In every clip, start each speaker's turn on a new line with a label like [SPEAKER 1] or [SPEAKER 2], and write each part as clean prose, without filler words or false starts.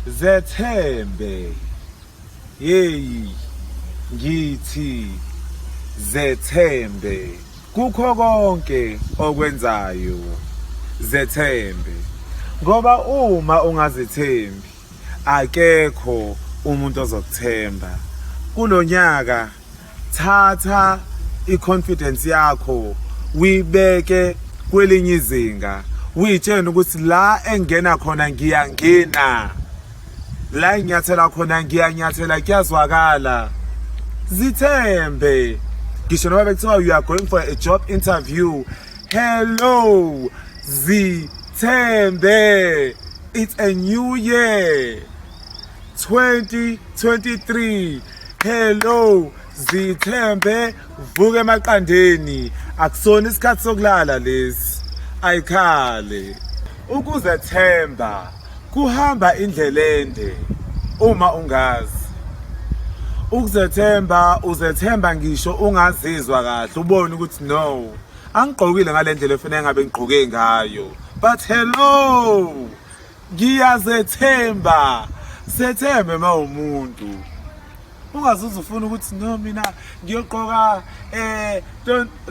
[SPEAKER 1] Zethembe, yeyi ngithi zethembe kukho konke okwenzayo, zethembe ngoba uma ungazithembi akekho umuntu ozokuthemba. Kulonyaka thatha i-confidence yakho uyibeke kwelinye izinga, uyitshene ukuthi la engena khona ngiyangena, la enginyathela khona ngiyanyathela, kuyazwakala. Zithembe. Ngisho noma bekuthiwa you are going for a job interview, hello, zithembe. It's a new year 2023. Hello, zithembe, vuka emaqandeni, akusona isikhathi sokulala lesi. Ayikhale. Ukuzethemba kuhamba indlela ende uma ungazi. Ukuzethemba, uzethemba ngisho ungazizwa kahle, ubone ukuthi no, angigqokile ngale ndlela efanele ngabe ngigqoke ngayo, but hello, ngiyazethemba. Sethembe uma umuntu ungazuze ufuna ukuthi no, mina ngiyogqoka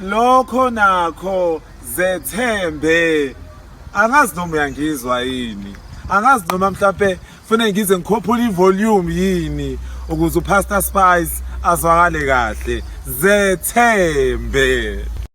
[SPEAKER 1] lokho nakho. Zethembe. Angazi noma uyangizwa yini, angazi noma mhlampe kufanele ngize ngikhuphule ivolume yini ukuze uPastor Spice azwakale kahle. Zethembe.